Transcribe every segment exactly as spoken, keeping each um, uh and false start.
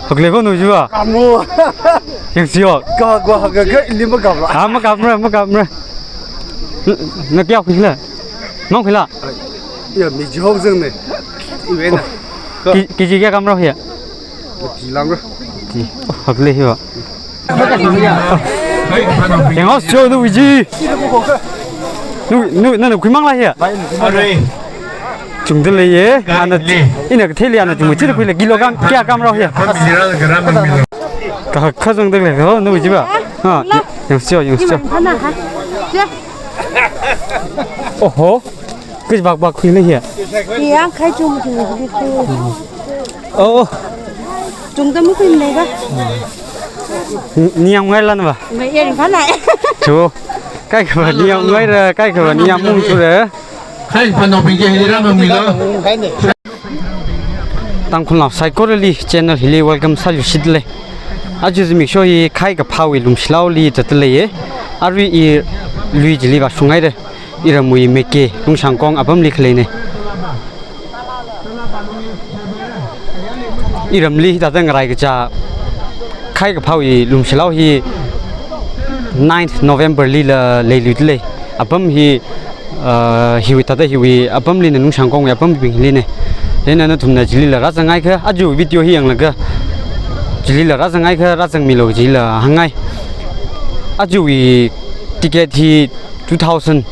Haklei ko nawui jiva? Kamu. Yangsi yo. Ka, ka, ka, ka, ili makapla. Ah, makapmara, makapmara. N-, na kayākhui la? Mangkhuila? Ya, mi jihok zang ne. Iwena. Ki, kiji kayā kamrao hiya? Ti langra. Ti. Oh, haklei hiva. Yanghaosa cho nawui ji. Nu, nu, nana khuimangla hiya? Are. Chungda leiye. Ana, ina katheili ana chungmei chida khuila kilo kam, kayā kamrao hiya? Ka, kazang da lei ko nawui jiva? Ha, yangsi yo, yangsi yo. Oho. Kaji bak bak khuila hiya? Yangkhai chum chum chum. Oh. Chungda makhuimana ka? N-, ningyāng ngaila na va? Mai eri phana. Cho. Kaikhava ningyāng ngaira, kaikhava ningyāng mung chura. Khai phanao pingke hili rāmamilo. Tangkhulnao saikorali channel hili welcome sāluishit lei. Aja zimiksho hi Khaikaphāwui lumshilaoli zatda leiye. Arui i lui chili vāshung haira. Iramwui Meke, Lungshangkong apamli khaleine. Iramli hithāda ngarai kacha Khaikaphāwui lumshilao hi ninth November lila leiluida lei. Apam hi, uh, hiwui thāda hiwui apamli na Lungshangkongwui apambing hili ne. Chieina nathumna chilila rāzang haikha, aja video hi yanglaga chilila rāzang haikha, rāzangmilo chila hānghai. Ajawui ticket hi two thousand,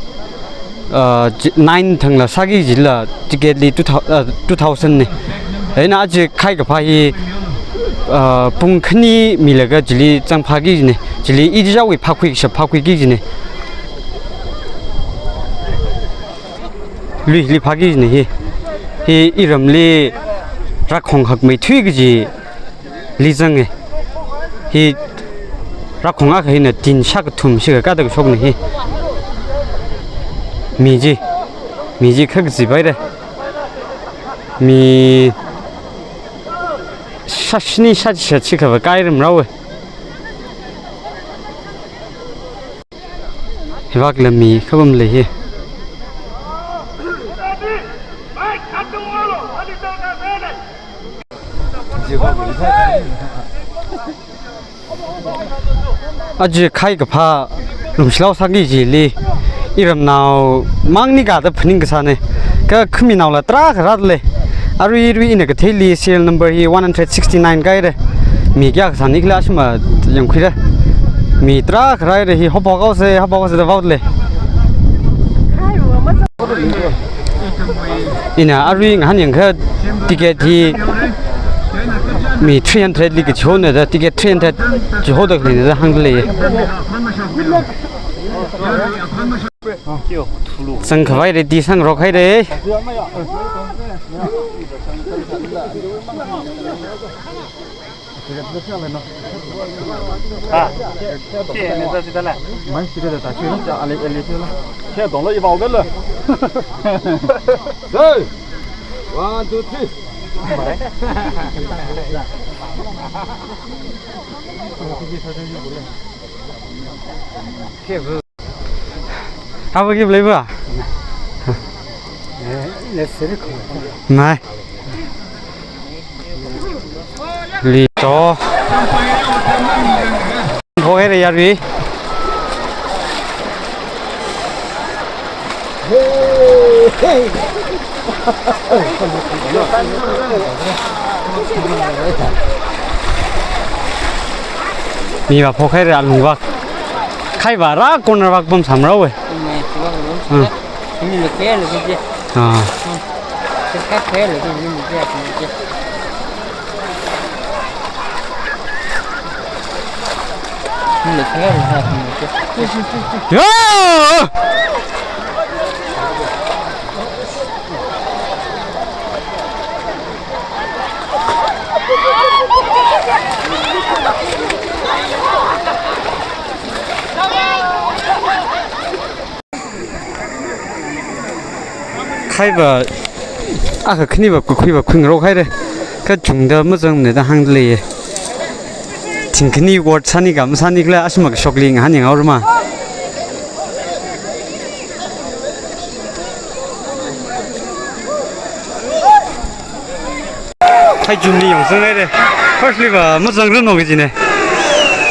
uh, chi-, nine thangla sāki kajila ticket li two thou-, uh, two thousand ne. Eina aja Khaikaphā hi, uh, pung khani milaga chili zangphāki kajine. Chili ichichāwui phākhui kashap phākhuiki kajine. Luili phāki kajine hi. Hi iramli rākhong hakmeithui kaji li zange. Hi rākhong akha hina tin shākathum shikha kada kashokne hi. Mi chi, mi chi kha kazipaire. Mi shāshini shāchishat shikhava kairam rāwe. Hivak lam mi kapam lei hi. Aja Khaikaphā lumshilao sāki kajili iramnao mangni kada phaning kasāne. Kakhaminaola tarākha rāda lei. Arui, arui ina katheili serial number hi one hundred sixty-nine kaire. Mi kayākha sāni khala shima yangkhuire. Mi tarākha rāire hi hophaokaose, hophaokaose da vaoda lei. Ina arui ngahān yangkha ticket hi mi three hundred li kachihona da, ticket three hundred chihoda khaleina da hāngda lei. Zangkhavai ready sangrok haire. Ha. Chi ne sa si dala. Mai si dala ta chi la, ale, ale chi la. Che dong la i bao ga la. Hey. One, two, three. Che. Hava ki blei ba? Mai. Li to. Ho he re yar vi. Mi va pho khai ra lung va. Khai va ra corner va pam sam ra we. Hmm. Yo! Khai va, akha khani va kukhui va khuingarok haire. Kachungda mazangmane da hāngda leiye. Thing khani ward sāni ka masāni khala ashima kashokli ngahān yanghaora ma. Khaichumli yangzang haira. Firstly va mazangranu kajina.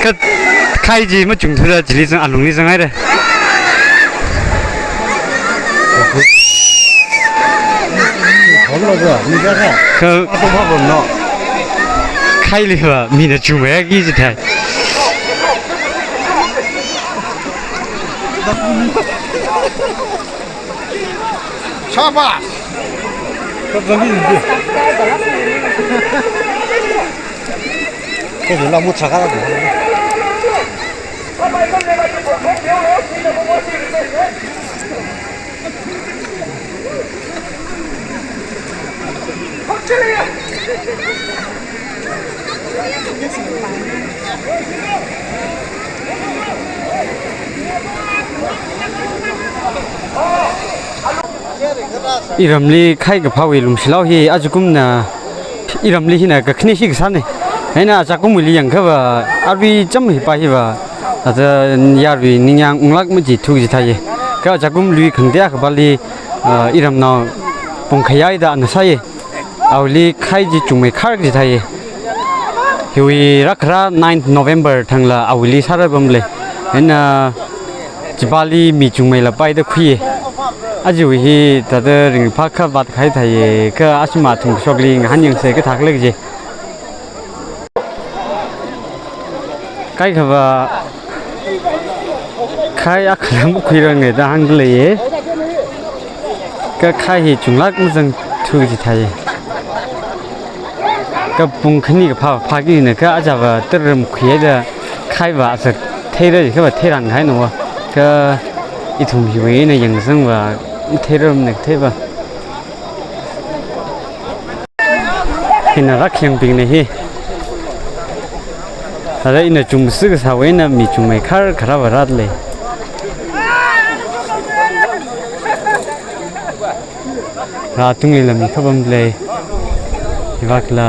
Kha khai chi machungthuda chili zang alungli zang haira. Kha khaili va mina chungmei ki jithai. Shabash! Iramli khai kaphāwui lungshilao hi ajakumna iramli hina kakhane shi kasāna. Eina ajakumwuili yangkhava arui cham hipa hiva, ata yarui ningyāng unglāk majithu jithai. Kha ajakum lui khangatei kapāli, ah, iramnao pongkhayai da ana sāya. Awuili khai chi chungmeikhar jithai. Hiwui rākhara ninth November thangla awuili sāra pamlei. Eina chipāli mi chungmeila paida khuiya. Aja hi thāda ringphā kha vātkahai thai, kha ashima thumkashokli ngahān yangsa kathā khala kaji. Kaikhava khai akhalam khuiranga da hāngda leiya. Kha khai hi chunglāk mazangthu jithai. Kha pung khani kaphā phākina kha ajava tara̱ makhuida khaiva asak theira, khava theiran kahaina va. Kha ithum hiwui eina yangzangva theirarmana katheiva. Hina rākhangbingna hi. Ara ina chungsi kasāwui eina mi chungmeikhar kharā vāra lei. Rātungli lam hi kha pamlei. Hivākla.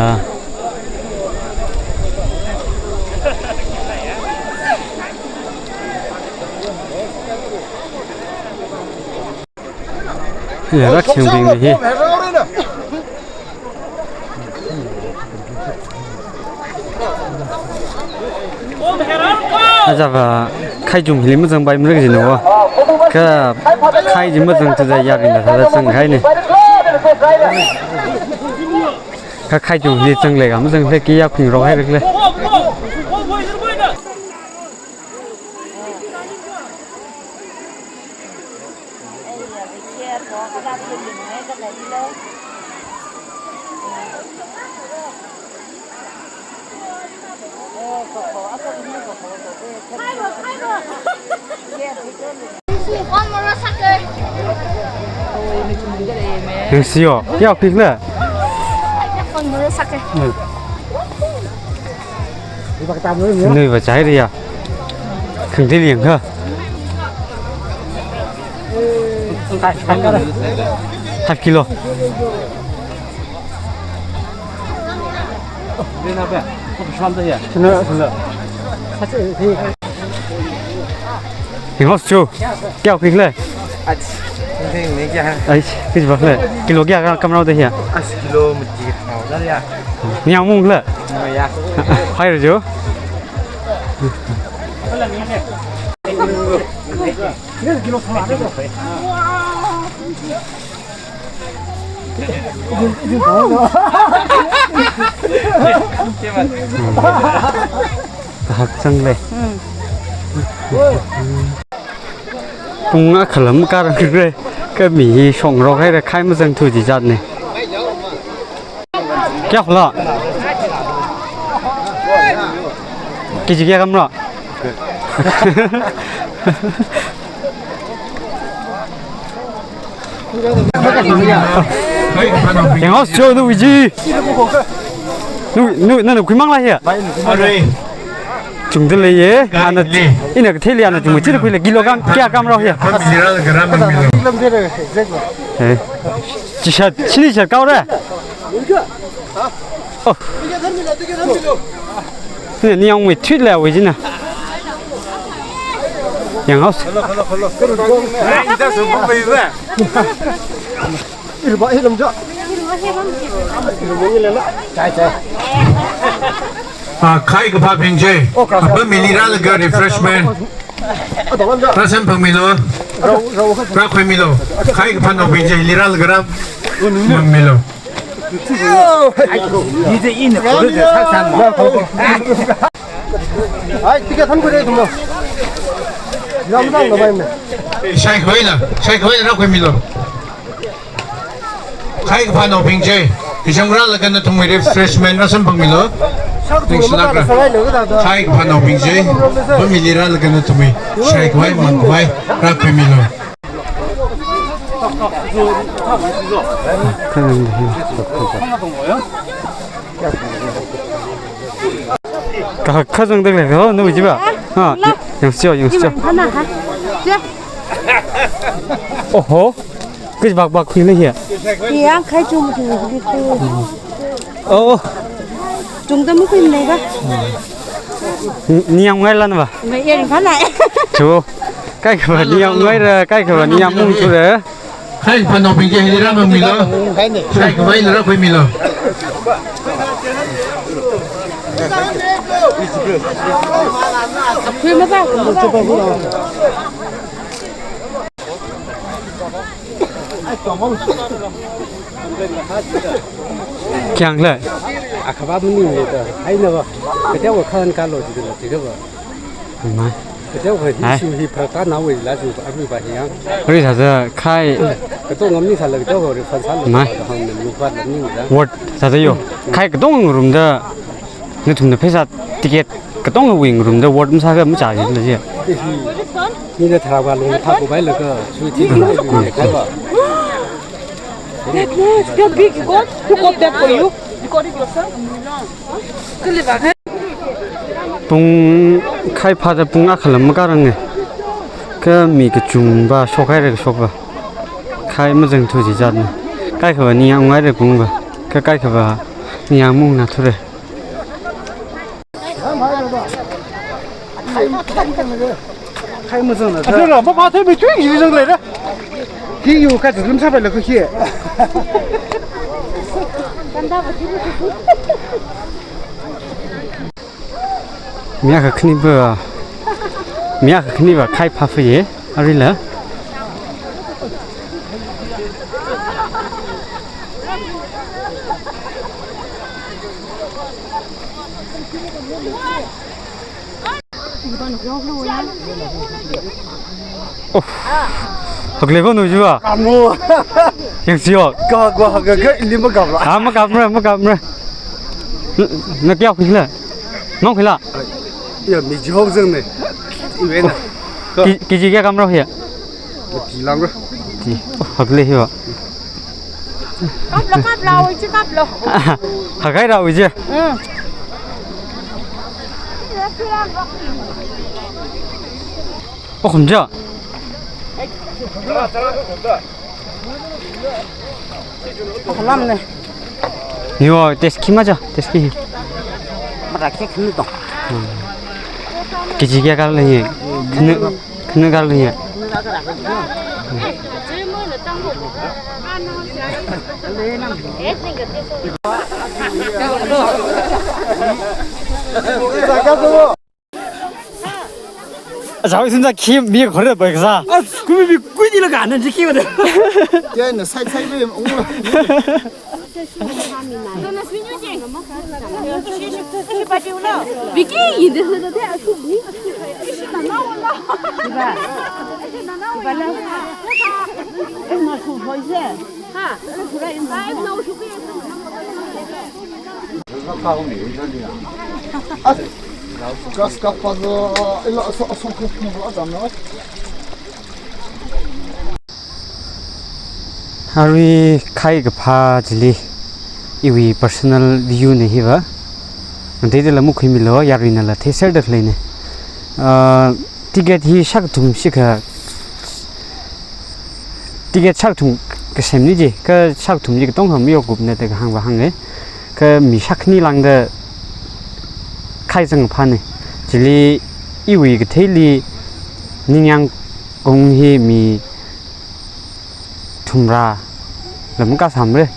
Hina rākhangbingna hi. Ajava khaichum hili mazangpaimara kajina va. Kha khai chi mazangthuda yarinda thāda zanghaina. Kha khaichum hili zanglei kha mazanglei ki ya khuingarok haira khala. One more sake. Nang siyo, ya, please na. One more sake. Hmm. Nuiva chai riya. Khangatei liang kha. Five kilo. Sina, sina. Hingos chu, kayākha khuikhala? Ach, hing hing ni kayā? Ai, kachi vākhala? Kilo kayākha kamrao da hiya? Ach, kilo mati rao da ya. Ni ang mung khala? Maya. Hai ra chu. Tahak changlei. Pung akhalam karang kre. Kha mi hi shongrok haira khai mazangthu chi zatna. Kayākhala? Kg kayākha kamra? Hingos chu nuiji. Nu, nu, nana khuimangla hiya? Arui. Chungda leiya, ana, ina katheili ana chungmei chida khuila kilogram kayākha kamrao hiya? Eh. Chishat, chini chishat kaora. Oh. Ni, ni yangmei thuilawi jina. Yang house. Ah, khai kaphābing chi, apam hili rālaga refreshment rāsamphangmilu, rākhuimilu. Khai kaphānaobing chi hili rālaga rāmammilu. Ai, ticket ham kure tumlo. Ram ram lo bai me. Shaikhavaila, shaikhavaila rākhuimilu. Khai kaphānaobing chi, kachang rālaga nathumwui refreshment rāsamphangmilu. Ningshilākra. Khai kaphānaobing chi, apam hili rālaga nathumwui shaikhavai mangkhavai rākhuimilu. Ka, kazang dek lei, ho, nu jiba. Ha, yang sio, yang sio. Hana, ha. Oho. Kis bak bak khui lei hi. Yang khai chung chung. Oh. Chung tam khui lei ba. Ni, ni yang ngai lan ba. Ngai yang hana. Chu. Kaikhava ni yang ngaira, kaikhava ni yang mung thura. Khai kaphānaobing chi hili rāmammilu. Shaikhavai hili rākhuimilu. Khui maza, khui maza. Kyang le. Akhava muni le ta. Ai na ba. Kete wa khan ka lo ji la ti ka ba. Mai. Kachao kha hi, ai, issue hi pharāktānāwui la chu arui va hi yang. Arui sāsa khai. Katonga mi sāla kachao kha refund sāla. Mai. Hāngna lupā la ning la. Ward sāsa yo. Khai katonga ngarumda nathumna pheisā ticket katongawui ngarumda ward masākha machā hi la chi. Hi. Mina tharāva lungtha ko bai la ka sui thi ko bai la ka ba. That was the big God who got that for you. You got it yourself. Pung khai phāda pung akha lam makārange. Kha mi kachungva shokhaira kashokva. Khai mazangthu jijatna. Kaikhava ni yang ngaira kungva. Kha kaikhava ni yang mungna thura. Khai mazangna. Adora, mapā thei mi tui yi zang leira. Hi yu ka zalum sāpai la kha hi. Mi akha khaniva, mi akha khaniva khai phāphā ye, arila. Oh. Hakle ko nu jiva. Kamu. Yang sio. Ka, ka, ka, ka, ili makapra. Ah, makapra, makapra. Na kya khila? Mang khila? Ya, mi jihok jeng ne. Iwe na. Ki, kiji kya kamra hiya? Ti lang ra. Ti. Oh, hakle hiva. Kaplo, kaplo, ui chi kaplo. Hakai ra ui chi. Hmm. Oh, khum ja. Khalam ne. Niwa, test khi ma ja, test khi. Mara khi khnu to. Kiji kya kar le ye. Khnu. Khanu kar liya. Acha, isin ja khi mi khore ba kaja. As, kumi mi kui di la ka nan ji khi ba de. Kya na sai sai be ung la. Arui khai kaphā chili iwui personal view na hiva. Ngatei dala makhuimilu, yaruina la theiser da khaleina. Ah, ticket hi shākathum shikha, ticket shākathum kasem ni ji, kha shākathum ji katongkha mayokkupna da kahāngva hānga. Kha mi shākhani lāngda khai zangphāna. Chili iwui katheili ningyāng kong hi mi thumrā lam kasāmra.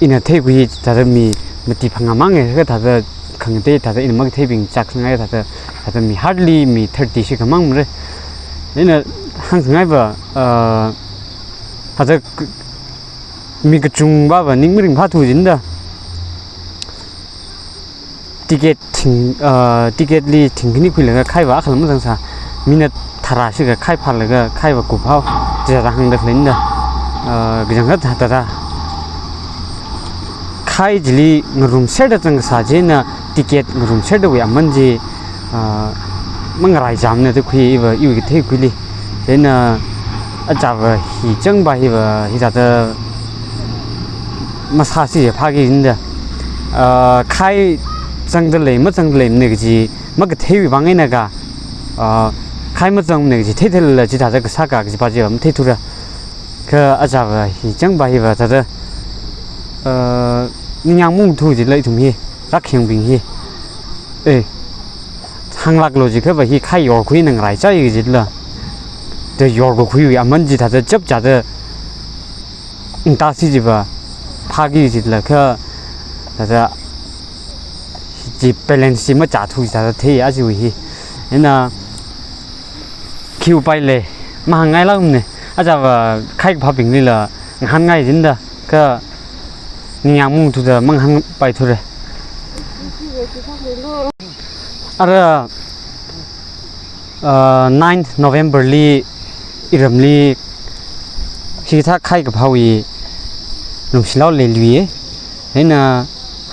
Ina theikhui thāda mi mati phangā mang e, kha thāda khangatei thāda ina makatheibing chak sangai thāda, thāda mi hardly mi thirty shikha mang mare. Ina hāngsangai va, uh, thāda k-, mi kachungva va ning maringphāthu jin da. Ticket thing, uh, ticket li thingkhani khuilaga khai va akhala mazangsā. Minute tharā shikha khai phālaga khai va kuphao. Chithāda hāngda khalei da. Uh, kachangkhat thāda. Khai chili ngarumserda zangsā china ticket ngarumserdawui aman chi, uh, mangaraichāmana da khui iva iwui katheikhuili. China achava hi changva hiva hithāda masāsi phāki jin da. Ah, khai zangda lei, mazangda leimana kaji makatheiwui vang eina kha, ah, khai mazangmana kaji theithailala chithāda kasā kha kajipa chiva matheithura. Kha achava hi changva hiva thāda, ah, ningyāng maungthu jila ithum hi, rākhangangbing hi. Eh, hānglāklu jiakhava hi khai yorkhui eina ngaraichai kajila. Da yorkakhuiwui aman chi thāda chapchāda ngata si chiva phāki jila kha thāda chi balance chi machāthu thāda thei achiwui hi. Ina khi upai lei, mahāngngailākmana, achava khai kaphābinglila ngahānngai jin da, kha ningyāng maungthuda mangahānpaithura. Ara, uh, ninth November li iramli hikathā khai kaphāwui lungshilao leiluiya. Ina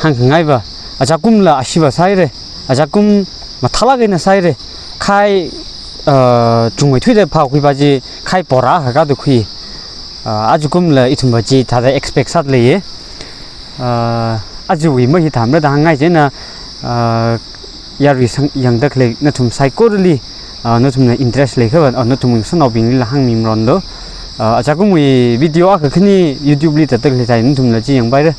hāngkhangai va, ajakumla ashiva sāhaira, ajakum mathālāk eina sāhaira. Khai, uh, chungmeithuida phākhuipa chi khai bora akha kha da khui. Ah, ajakumla ithumva chithāda expect sāda leiya. Ah, ajawui mahithāmara da hāngngai china, ah, yaruisang yangda khalei nathum saikorali, ah, nathumna interest leiakhava, ah, nathum sanaobingli hāngmi maronlu. Ah, ajakumwui video akha khani YouTube li tāda khalei thai nathumla chi yangpaira.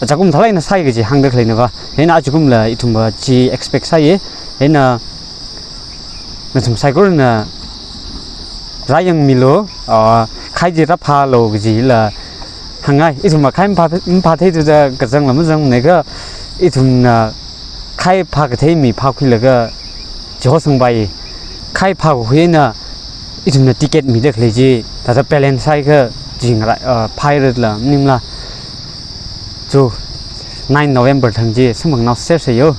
Ajakum thālāk eina sāi kaji hāngda khaleina va. China ajakumla ithumva chi expect sāya. China nathum saikorana rāyangmilu, ah, khai chi rāphālu kajila hāngngai. Ithumva khai maphā, maphātheithuda kazangla mazangmana kha ithumna khai phākathei mi phākhuilaga chihosangpai. Khai phākakhui eina ithumna ticket mida khalei chi thāda balance sāhaiakha chi ngarai, ah, phāhairala maningla. Chu nine November thang chi samphangnaosersa yo.